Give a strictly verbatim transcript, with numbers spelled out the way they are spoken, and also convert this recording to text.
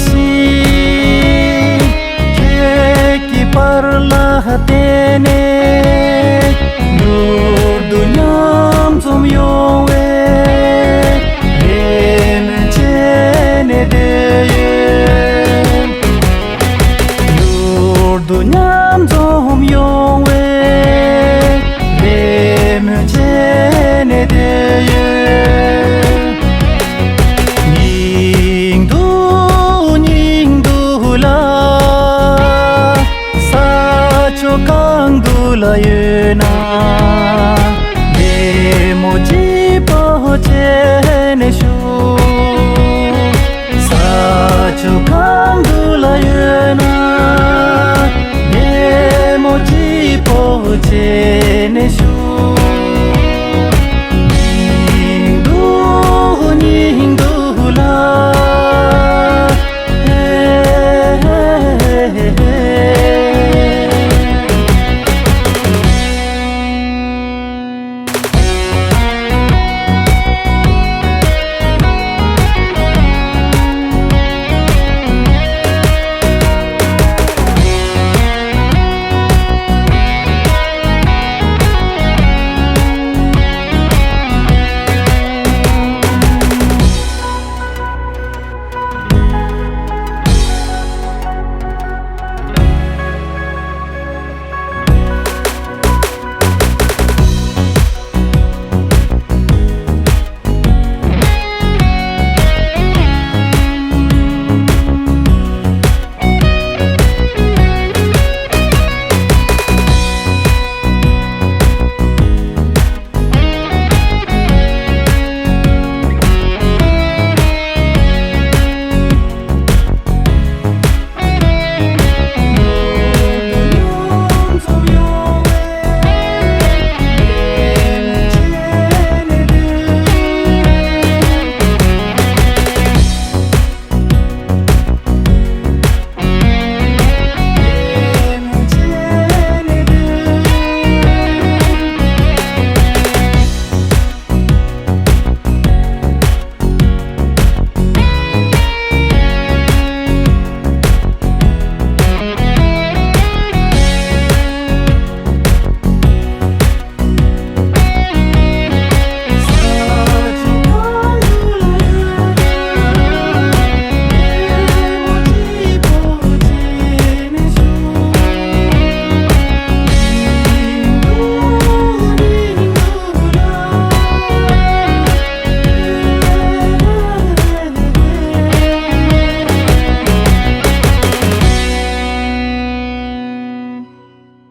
ཞིག་ཁྱེད་ཀྱི་པར་ལ་བརྟེན་ནས། མྱུར་དུ་མཉམ་འཛོམས་ཡོང་བའི་རེ་སྨོན་བྱས་ནས་བསྡད་ཡོད། མྱུར་དུ་མཉམ་འཛོམས་ཡོང་བའི་རེ་སྨོན་བྱས་ནས་བསྡད་ཡོད། སྙིང་སྡུག་སྙིང་སྡུག་ལ། ས་ཕྱོགས་གང་དུ་ལ་ཡོད་ན། བདེ་མོ་སྐྱིད་པོ་བྱས་ནས་བཞུགས། ས་ཕྱོགས་གང་དུ་ལ་ཡོད་ན། བདེ་མོ་སྐྱིད་པོ་བྱས་ནས་བཞུགས།